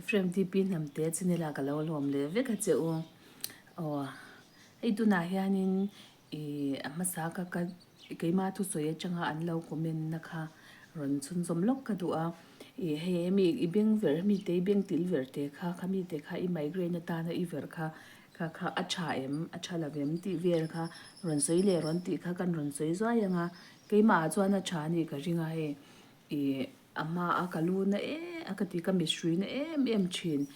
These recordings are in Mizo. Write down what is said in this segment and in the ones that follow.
Ephraim TP Hnamte channel ah ka lo lawm leh vek a che u. Aw hei tunah hianin ih a hmasa ka ka keima thusawi atanga an lo comment na kha rawn chhunzawm lawk ka duh a. Ih hei hemi i beng ver hemi te i beng til ver te kha khami te kha i migraine atana i verh kha kha kha a tha em a tha lo em tih vel kha rawn sawi leh rawn tih kha kan rawn sawi zuai ang a. Keimah ah chuan a tha a nih ka ring a hei ih A hma a ka lu na em a ka ti ka mithrui na em em thin.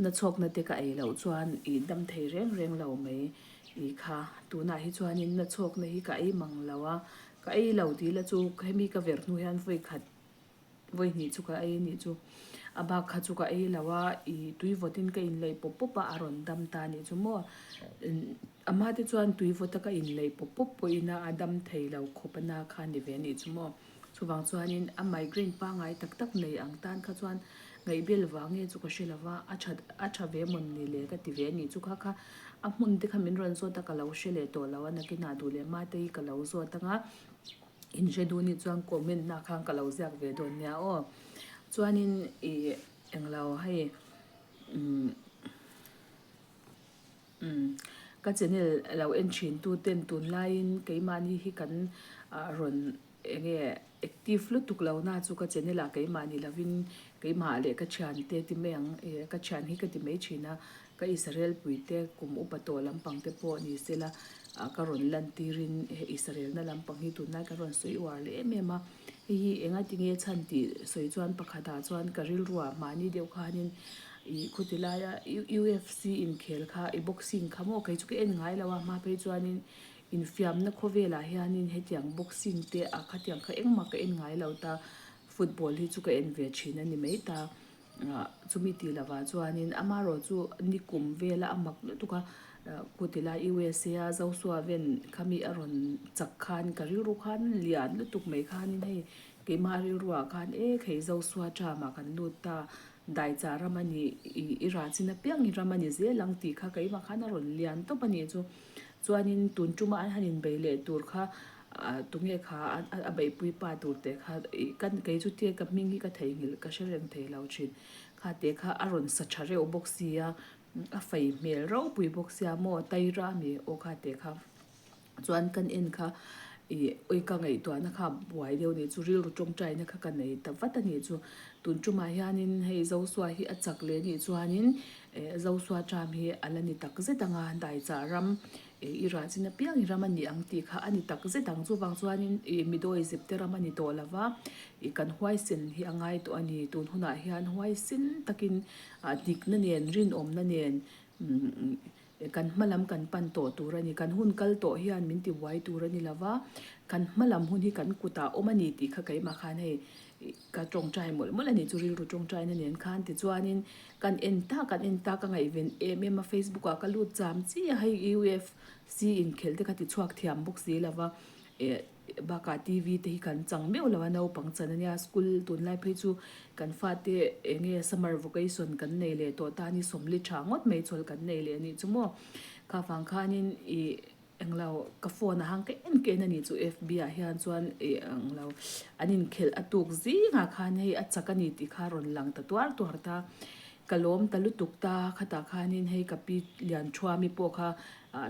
Na chhawkna te ka ei loh chuan ih dam thei reng reng lo mai ih kha. Tunah hi chuanin na chhawkna hi ka ei mang lo a, ka ei lo tih la chu hemi ka verh hnu hian vawi khat vawi hnih chu ka ei anih chu. A bak kha chu ka ei lo a ih tui vawtin ka inleih pawp pawp a a rawn dam ta anih chu maw. A hma te chuan tui vawta ka inleih pawp pawp pawhin a dam thei lo khawp a na kha a ni ve anih chu maw. Chuvang chuanin a migraine pangngai tak tak nei ang tan kha chuan ngaihbel vang nge chu ka hre lo va, a tha a tha ve mawn ni le ka ti ve a nih chu kha kha a hmun te kha min rawn zawt a ka lo hre leh tawh lo a nakinah duh leh mate hi ka lo zawt ang a, in hre duh nih chuan comment na khan ka lo ziak ve dawn nia aw. Chuanin ih englo hei umm. Umm ka channel lo en thin tu ten tunlaiin keimahni hi kan rawn enge active lutuk lo na chu ka channel ah keimah ni lovin keimah leh ka thiante ti mai ang eh ka thian hi ka ti mai thin a ka Israel pui te kum upa tawh lampang te pawh ni sela ka rawn lan tirin Israel na lampang hi tunlai ka rawn sawi uar leh em em a hei hi enga tinge chhan tih sawi chuan pakhatah chuan ka rilruah mahni deuh khanin Ih khuti laia UFC inkhel kha i boxing kha maw kei chu ka en ngai lo a hma phei chuanin infiamna khawvelah hianin hetiang boxing te a khatiang kha engmah ka en ngai lo ta football hi chu ka en ve thin a ni mai ta ah chumi tih lovah chuanin amaherawh chu nikum vela a mak lutuk a khuti lai USA a Joshua Van khami a rawn chak khan ka rilru khan lian lutuk mai khanin hei keimah rilruah khan e khei Joshua term-ah kan lut ta. Daichah ram a ni, i i rah chin apiang i ram a ni zel ang tih kha keimah khan a rawn lian tawp a nih chu. Chuanin tun tuma an han inbei leh tur kha tunge kha a beihpui pa tur teh kha i kan kei chu tia ka hming hi ka theihnghilh ka hre reng thei lo thin. Kha teh kha a rawn sa tha reuh bawk sia, a fei hmel ropui bawk sia maw Taira a mi aw kha teh kha. Chuan kan en kha ih awi ka ngaihtuahna kha buai deuh anih chu rilru tawngtaina kha ka nei ta vat anih chu. Tun tumah hianin hei Zosua hi a chak leh anih chuanin eh Zosua term hi a la ni tak zet ang a, Daichah ram ih i rah chin apiang i ram a ni ang tih kha a ni tak zet ang. Chuvang chuanin ih midawi zep te ram a ni tawh lo va, ih kan huaisen hi a ngai tawh a ni. Tun hunah hian huaisen takin ah dikna nen rinawmna nen umm Kan hma lam kan pan tawh tur a ni. Kan hun kal tawh hian min ti buai tur a ni lo va, kan hma lam hun hi kan kutah awm a ni tih kha keimah khan hei ka tawngtai mawlh mawlh a ni chu rilru tawngtaina nen khan. Tichuanin kan en ta kan en ta ka ngaihven em em a Facebook ah ka lut cham chi a hei UFC inkhelh te kha ti chhuak thiam bawk si lo va eh Bakah TV te hi kan chang meuh lo a, naupang chan a nia, school tunlai phei chu kan fate eng nge summer vacation kan nei leh tawh ta ni sawmli tha ngawt mai chawlh kan nei leh a nih chu maw. Kha vang khanin ih englo ka phone a hang ka en ka en a nih chu FB ah hian chuan ih englo an inkhelh a tuk zingah khan hei a chak a ni tih kha a rawn lang ta tuar tuar ta. Ka lawm ta lutuk ta, khatah khanin hei ka pi Lianthuami pawh kha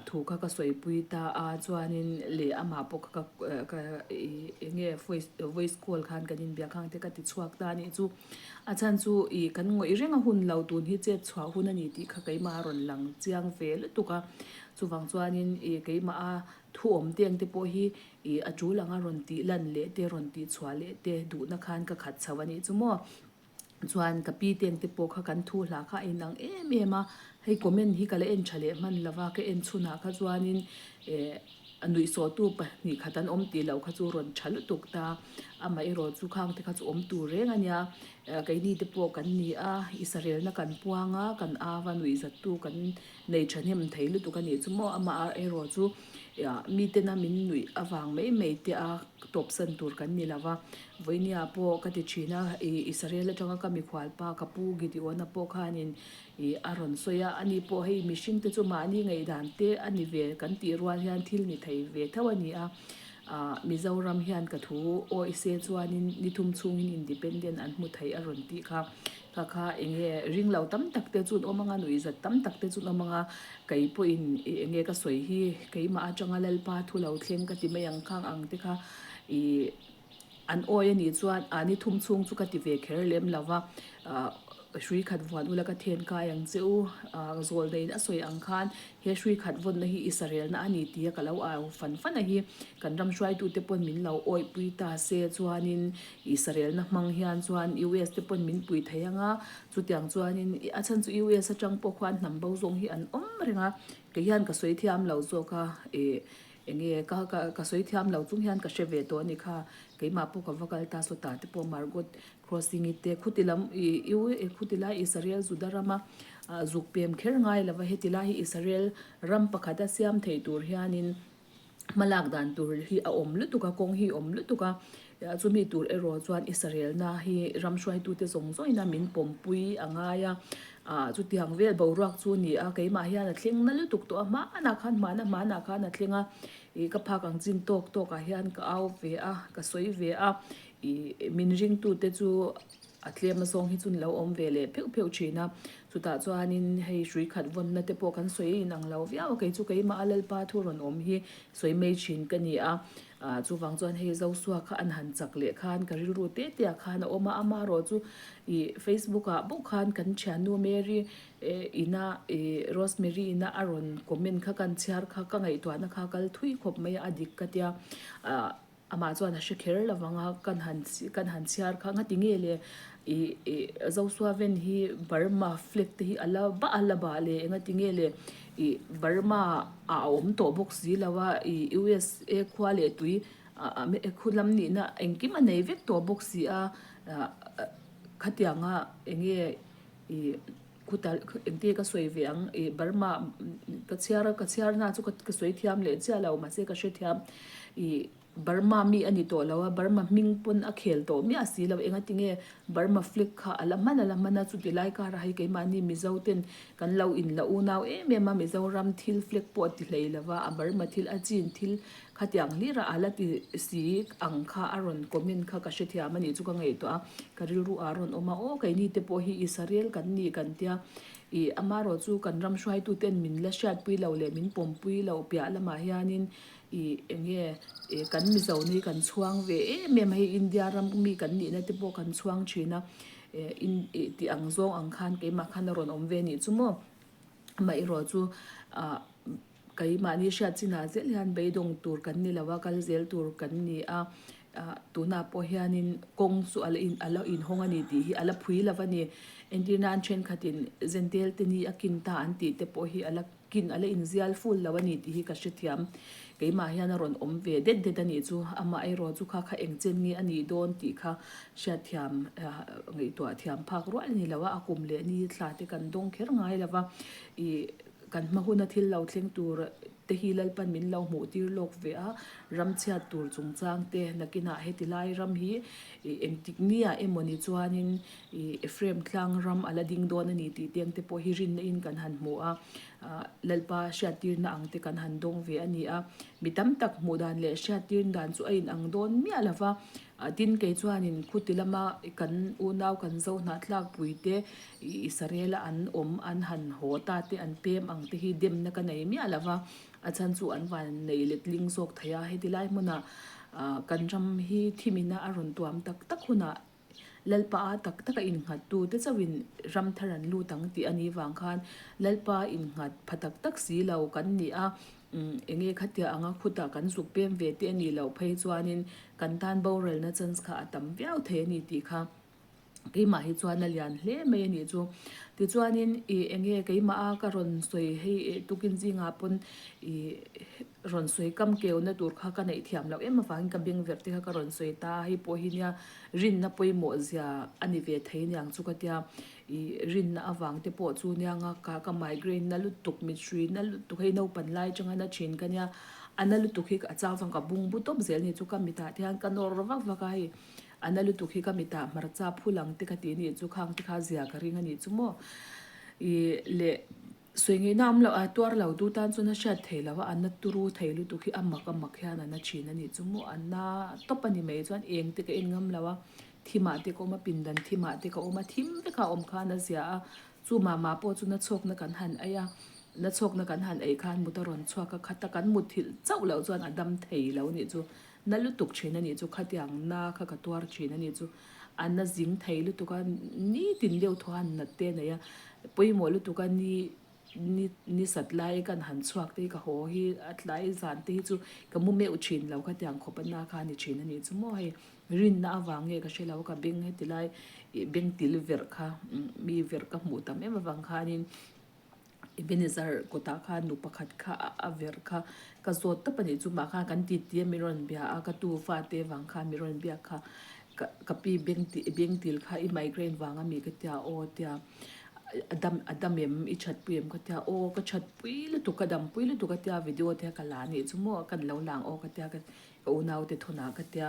thu kha ka sawipui ta a, chuanin leh amah pawh kha ka ka ih eng nge voice voice call khan kan inbiak khang te ka ti chhuak ta a nih chu. A chhan chu ih kan ngawih reng a hun lo tun hi chet chhuah hun a ni tih kha keimah a rawn lang chiang ve lutuk a, chuvang chuanin ih keimah a thu awm te ang te pawh hi ih a tul anga rawn tih lan leh te rawn tih chhuah leh te duhna khan ka khat chho a nih chu maw. Chuan ka pi teng te pawh kha kan thu hla kha a inang em em a, hei comment hi ka la en tha leh hman lo va, ka en chhunah kha chuanin eh a nuihsawhtu pahnih khat an awm tih loh kha chu rawn tha lutuk ta, amaherawh chu khang te kha chu awm tur reng a nia, keini te pawh kan ni a, Israelna kan puang a, kan au a nuihzattu kan nei thahnem thei lutuk a nih chu maw, amaherawh chu mitena min nuih avang mai mai te a tawpsan tur kan ni lo va. Vawinia pawh ka ti thin a, ih Israel atanga ka mikhual pa ka pu Gideon-a pawh khanin ih a rawn sawi a, ani pawh hei mihring te chu mahni ngaihdan te a ni ve kan tih rual hian thil ni thei ve tho a ni a, ah Mizoram hian ka thu awih se chuanin ni thum chhungin independent an hmu thei a rawn tih kha. Kha kha eng nge ring lo tam tak te chu an awm ang a, nuihzat tam tak te chu an awm ang a, kei pawhin ih eng nge ka sawi hi keimah atanga Lalpa thu lo thleng ka ti mai ang khang ang te kha ih an awi a nih chuan ah ni thum chhung chu ka ti ve kher lem lo va, ah hrui khat vuan ula ka then kai ang che u, ah zawlneiin a sawi ang khan he hrui khat vawnna hi i sarelna a ni tia ka lo au fan fan a hi kan ram hruaitute pawn min lo awihpui ta se chuanin Israelna hmang hian chuan US te pawn min pui thei ang a, chutiang chuanin a chhan chu US atang pawh khuan hnam bo zawng hi an awm reng a, kei hian ka sawi thiam lo zawk a, ih enge ka ka ka sawi thiam lo chung hian ka hre ve tawh a ni kha, keimah pawh ka va kal ta sawtah te pawh Margot Crossing i te khuti lam ih U khuti lai Israel Juda rama zuk pem kher ngai lova heti lai hi Israel ram pakhat a siam thei tur hianin Hmalak dan tur hi a awm lutuk a, kawng hi a awm lutuk a, chumi tur erawh chuan Israelna hi ram hruaitute zawng zawngin a min pawmpui a ngai a, ah chutiang vel boruak chu a ni a, keimah hian a thleng na lutuk tawh a, hmanah khan hmana hmanah khan a thleng a, ih ka phak ang chin tawk tawkah hian ka au ve a, ka sawi ve a, ih min ringtute chu a tlem azawng hi chu an lo awm ve leh pheuh pheuh thin a, chutah chuanin hei hrui khat vawnna te pawh kan sawi inang lo viau a, kei chu keimah a Lalpa thu rawn awm hi sawi mai thin ka ni a, ah chuvang chuan hei Zosua kha an han chak leh khan ka rilru te te ah khan a awm a, amaherawh chu ih Facebook ah bawk khan kan thiannu Mary ina ih Rosemary ina a rawn comment kha kan chhiar kha ka ngaihtuahna kha kal thui khawp mai a, a dik ka tia ah. Amah chuan a hre kher lo vang a, kan han kan han chhiar kha ngati nge le ih ih Zosua ven hi Burma flag te hi a la bah a la bah le engati nge le ih Burma ah a awm tawh bawk si lo a ih USA khua leh tui ah khu lam nihna engkim a nei vek tawh bawk si a ah khatianga enge ih khuta engti ka sawi ve ang ih Burma ka chhiar a ka chhiar na chu ka sawi thiam leh chiah lo mahse ka hrethiam ih Burma mi a ni tawh lo a Burma hming pawn a khel tawh miah si lo engati nge Burma flag kha a la hman a la hman a chuti lai karah hei keimahni Mizo ten kan lo in la unau em em a Mizoram thil flag pawh a ti hlei lo va a Burma thil a chin thil Khatiang hlirah a la ti si ang kha a rawn comment kha ka hrethiam a nih chu ka ngaihtuah a, ka rilru ah a rawn awm a, aw keini te pawh hi Israel kan ni kan tia, ih amaherawh chu kan ram hruaitu ten min la hriatpui lo leh min pawmpui loh piah lamah hianin ih eng nge ih kan Mizo ni kan chhuang ve em em a, hei India ram mi kan nihna te pawh kan chhuang thin a, eh in ih tih ang zawng ang khan keimah khan a rawn awm ve a nih chu maw, amaherawh chu ah. Keimahni hriat chinah zel hian beidawng tur kan ni lo a, kal zel tur kan ni a, tunah pawh hianin kawng chu a la in a la inhawng a ni tih hi a la phui lo a ni. Entir nan thenkhatin Zentel te ni a kin ta an tih te pawh hi a la kin a la inzial ful lo a ni tih hi ka hrethiam. Keimah hian a rawn awm ve det det a nih chu, amaherawh chu kha kha eng chen nge a nih dawn tih kha hriatthiam ngaihtuah thiam phak rual a ni lo a, a kum leh ni thla te kan dawng kher ngai lo va, ih. Kan hma huna thil lo thleng tur te hi Lalpan min lo hmuh tir lawk ve a, ram chhiat tur chungchang te nakinah heti lai ram hi engtik nia emaw ni chuanin Ephraim tlang ram a la ding dawn a ni tih teng te pawh hi rinna in kan han hmu a, Lalpa hriattirna ang te kan han dawng ve a ni a. Mi tam tak hmuh dan leh hriattir dan chu a inang dawn miah lo va, tin kei chuanin khuti lama kan unau kan zo hnahthlakpui te Israel-a an awm an han haw ta te an pem ang te hi demna ka nei miah lo va, a chhan chu an van nei letling zawk thei a, heti lai hmunah kan ram hi thimina a rawn tuam tak tak hunah Lalpa a tak taka innghat tu te chauhin ram thar an lut ang tih a nih vang khan Lalpa innghat pha tak tak si lo kan ni a, enge khatia anga khutah kan zuk pem ve te a nih loh phei chuanin kan tan boralna chance kha a tam viau thei a ni tih kha. Keimah hi chuan a lian hle mai a nih chu. Tichuanin ih eng nge keimah a ka rawn sawi hei ih tukin zingah pawn ih rawn sawi kam keuna tur kha ka neih thiam loh em avangin ka beng verh te kha ka rawn sawi ta a, hei pawh hi nia rinna pawimawh zia a ni ve thei aniang chu ka tia. Ih rinna avang te pawh chu nia nga ka ka migraine na lutuk mithrui na lutuk hei naupan lai atanga na thin ka nia a na lutuk hi a chang chuan ka bungbu tawp zel a ni chu ka mitah te hian ka nawr vak vak a hei. A na lutuk hi ka mitah hmarcha phul ang te ka ti anih chu khang te kha zia ka ring anih chu maw. Ih leh sawi ngaihna awm loh a tuar lo tu tan chuan a hriat thei lo a, a na turu thei lutuk hi a mak a mak hian a na thin anih chu maw. A na tawp a ni mai chuan eng te ka en ngam lo a. Thimah te ka awm a, pindan thimah te ka awm a, thim vekah awm khan a zia a. Chu mama pawh chu nachhawkna kan han ei a, nachhawkna kan han ei khan mut a rawn chhuak a, khata kan muthilh chauh loh chuan a dam thei lo nih chu. Na lutuk thin a nih chu, khatiang na kha ka tuar thin a nih chu. A na zing thei lutuk a, nitin deuh thaw han nat te a nei a, pawimawh lutuk a ni ni ni sat lai kan han chhuak te hi ka haw hi a tlai zan te hi chu ka mu meuh thin lo khatiang khawp a na kha a ni thin a nih chu maw hei. Rinna avang nge ka hre lo ka beng heti lai ih beng til verh kha mi verh ka hmuh tam em avang khanin Ebenezer kawtah khan nu pakhat kha a verh kha ka zawt tawp a nih chu mah khan kan titi a mi rawn bia a ka tu fate vang khan mi rawn biak kha ka ka pi beng beng til kha i migraine vang a mi ka tia aw tia a dam a dam em i that pui em ka tia aw ka that pui lutuk ka dam pui lutuk a tia video te ka la a nih chu maw kan lo lang aw ka tia ka Ka unaute thawnah ka tia,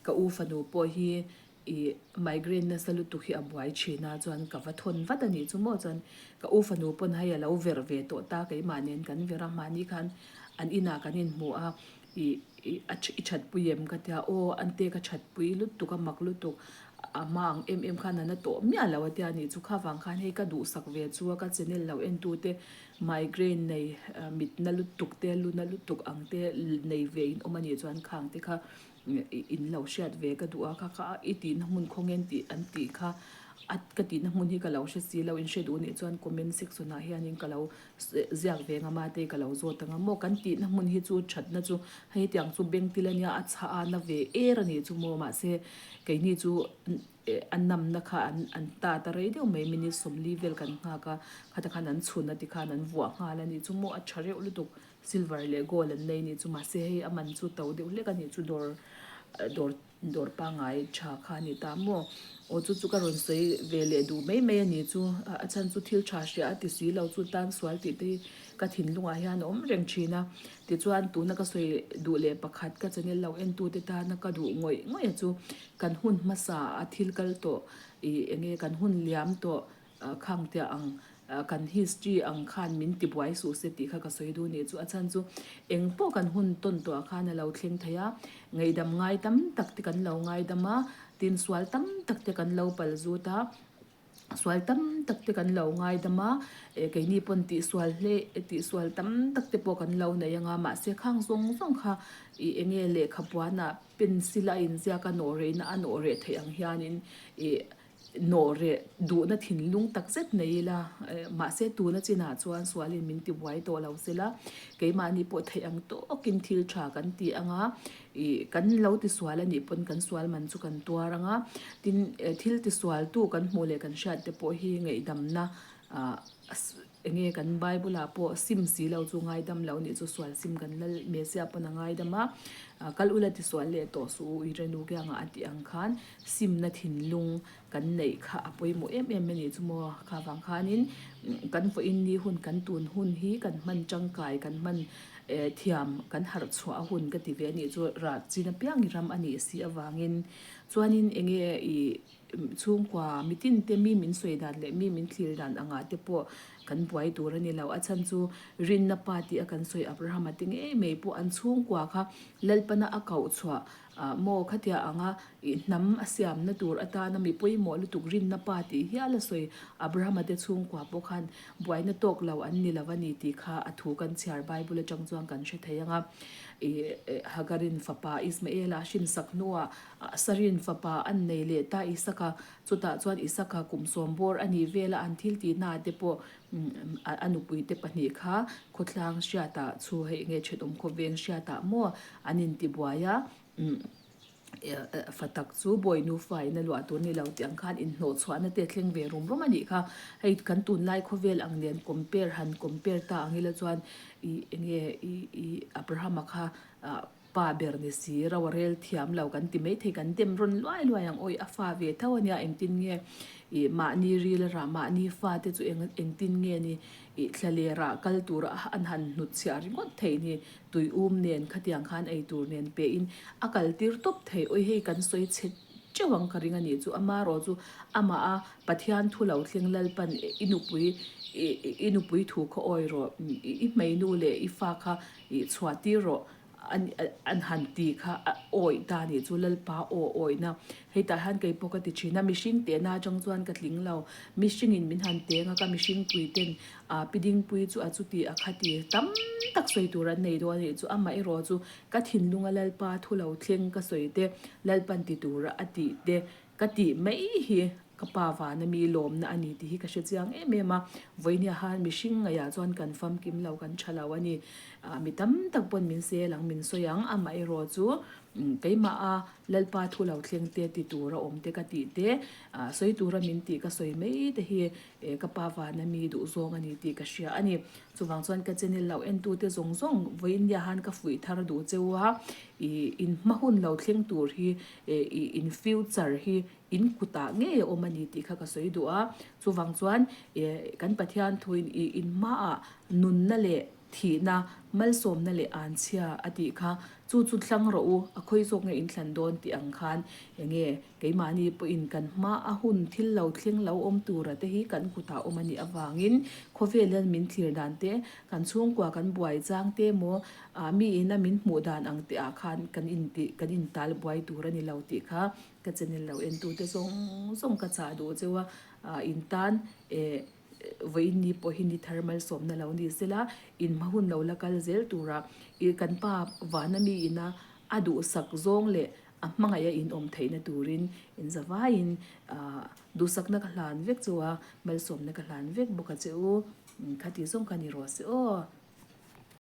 ka u fanu pawh hi ih migraine nasa lutuk hi a buai thin a, chuan ka va thawn vat a nih chu maw chuan ka u fanu pawn hei a lo verh ve tawh ta keimah nen kan verh a, mahni khan an inah kan inhmu a ih ih a i that pui em ka tia aw ante ka that pui lutuk a mak lutuk a hma ang em em khan a na tawh miah lo a tia nih chu khavang khan hei ka duhsak ve chu a ka channel lo entute Migraine nei mitna lutuk te, luna lutuk ang te nei ve in awm a nih chuan khang te kha in lo hriat ve ka duh a, kha kha i tihna hmun khawngen tih an tih kha a ka tihna hmun hi ka lo hre si lo, in hre duh nih chuan comment section ah hianin ka lo ziak ve ngam a te ka lo zawt ang a maw, kan tihna hmun hi chu thatna chu hei tiang chu beng til a nia a chhah a na ve er a nih chu maw mahse keini chu A namna kha an an ta ta rei deuh mai minute 40 vel kan nghak a, khata khan an chhun a tikhan an vuah nghal a nih chu maw a tha reuh lutuk silver leh gold an nei nih chu mahse hei a man chu to deuh hlek a nih chu dawr dawr dawr pangngai tha kha a ni ta maw aw chu chu ka rawn sawi ve leh duh mai mai a nih chu a chhan chu thil tha hria a ti si lo chu tan sual tih te hi ka thinlungah hian a awm reng thin a tichuan tuna ka sawi duh leh pakhat ka channel lo entute tana ka duh ngawih ngawih a chu Kan hun hmasa a thil kal tawh ih enge kan hun liam tawh khang tia ang kan history ang khan min ti buai suh se tih kha ka sawi duh nih chu a chhan chu eng pawh kan hun tawn tawh ah khan a lo thleng thei a ngaihdam ngai tam tak te kan lo ngaidam a tin sual tam tak te kan lo pal zut a. Sual tam tak te kan lo ngaidam a, eh keini pawn tihsual hle tihsual tam tak te pawh kan lo nei ang a, mahse khang zawng zawng kha ih eng nge lehkha puanah pencil a inziak a nawh rehna a nawh reh theih ang hianin ih nawh reh duhna thinlung tak zet nei ila, eh mahse tuna chinah chuan sualin min tibuai tawh lo sela, keimahni pawh theih ang tawkin thil tha kan ti ang a. Ih, kan lo tisual a nih pawn kan sual man chu kan tuar ang a, tin thil tisualtu kan hmuh leh kan hriat te pawh hi ngaihdamna ah eng nge kan Bible ah pawh sim si lo chu ngaidam lo nih chu sual sim kan lal Messiah pawn a ngaidam a, kal ula tisual leh tawh suh u Irenu kiangah a tih ang khan simna thinlung kan neih kha a pawimawh em em a nih chu maw kha vang khanin kan vawiin ni hun kan tun hun hi kan hman tangkai kan hman eh thiam kan harh chhuah a hun ka ti ve a nih chu rah chin apiang i ram a nih si avangin chuanin eng nge ih chhungkua mitin te mi min sawi dan leh mi min thlir dan angah te pawh kan buai tur a ni lo a chhan chu rinna pa tih a kan sawi Abrahama te ngei mai pawh an chhungkua kha Lalpana a koh chhuah Ah maw khatia anga i hnam a siamna tur atana mi pawimawh lutuk rinna pa tih hial a sawi. Abrahama te chhungkua pawh khan buaina tawk lo an ni lo a ni tih kha a thu kan chhiar Bible atang chuan kan hre thei ang a. I Hagarin fapa Ismaela a hrinsak hnuah Sarin fapa an nei leh ta Isaka, chutah chuan Isaka kum sawm bawr a nih vela an thil tihnaah te pawh A nupuite pahnih kha khawtlang hriatah chu hei nge thenawm khawveng hriatah maw an intibuai a, fa tak chu bawi nufa in a luah tur ni lo tih ang khan inhnawhchhuahna te thleng ve rum rum a nih kha. Hei kan tunlai khawvel ang nen compare han compare ta ang ila chuan ih enge ih ih Abrahama kha Pa ber ni si, ro a rel thiam lo kan ti maithei, kan dem rawn luai luai ang, awi a fa ve tho a nia, engtin nge ih mahni ril a rah, mahni fa te chu eng engtin nge ni ih thla leh rah kal tur a an han hnut chhiah ringawt theih ni, tui um nen khatiang khan ei tur nen pe in a kal tir tawp thei, awi hei kan sawi chhe teuh ang ka ring a nih chu, amarawh chu amah a Pathian thu lo thleng Lalpan i nupui i nupui thu khaw awi rawh, i hmeinu leh i fa kha ih chhuah tir rawh. An han ti kha a awih ta nih chu Lalpa aw awihna. Hei tah hian kei pawh ka ti thin a, mihring tehna atang chuan ka tling lo. Mihringin min han teng a, ka mihring pui ten ah pi dingpui chu a chuti a khati tam tak sawi tur an nei dawn a nih chu. Amaherawh chu ka thinlunga Lalpa thu lo thleng ka sawi te, Lalpan ti tura a tih te Ka tih mai hi ka pa vana mi lawmna a ni tih hi ka hre chiang em em a, vawinia han mihring ngaihah chuan kan famkim lo, kan tha lo a ni. Mi tam tak pawn min sel ang, min sawi ang, amaherawh chu keimaha Lalpa thu lo thleng te ti tura awm te ka tih te, sawi tura min tih ka sawi mai te hi ka pa vana mi duhzawng a ni tih ka hria a ni. Chuvang chuan ka channel lo entute zawng zawng vawinia han ka fuih thar duh cheu a, ih in hma hun lo thleng tur hi ih in future hi in kutah ngei a awm a ni tih kha ka sawi duh a. Chuvang chuan ih kan Pathian thuin ih in hmaah nunna leh thihna, malsawmna leh anchhia a tih kha chu chu thlang rawh u, a khawi zawk nge in thlan dawn tih ang khan enge keimahni pawhin kan hma a hun thil lo thleng lo awm tura te hi kan kutah awm a nih avangin khawvel hian min thlir dan te, kan chhungkua kan buai chang te maw Ah mi ina min hmuh dan ang tih ah khan kan intih kan intal buai tur a ni lo tih kha ka channel lo en tute zawng zawng ka chah duh cheu a, ah in tan eh vawiin ni pawh hi ni thar malsawmna lo ni sela in hma hun lo la kal zel tura ih kan pa vana mi ina a duhsak zawng leh a hmangaih a in awm theihna turin in zavaiin ah duhsakna ka hlan vek chu a, malsawmna ka hlan vek bawk a che u, khati zawng kha ni rawh se aw.